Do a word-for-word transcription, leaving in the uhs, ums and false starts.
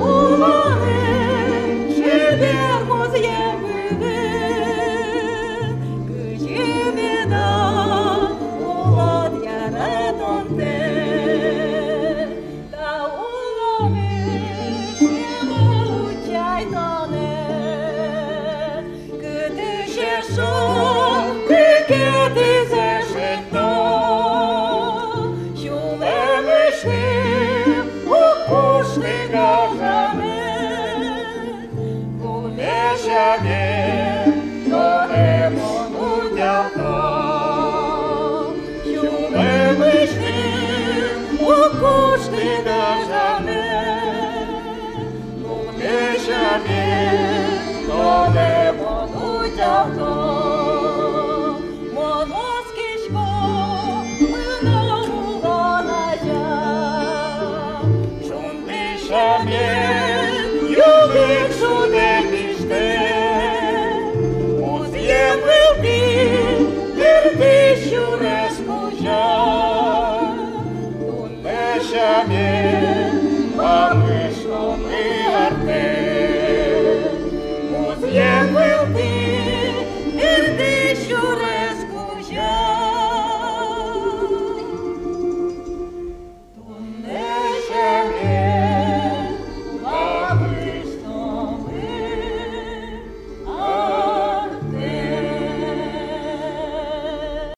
Улонын чебер музъем вылын, кызьы меда улод яратонтэ. Та улонын ке но утчай тонэ, кытысь эшшо мукетыз эш лыкто. Сюлэмысьтым уг кушты гажамед, кулмесяме тонэ мон утялто. Сюлэмысьтым уг кушты гажамед, кулмесяме тонэ мон утялто. Мон оскисько мынам улон азям, шунды сяме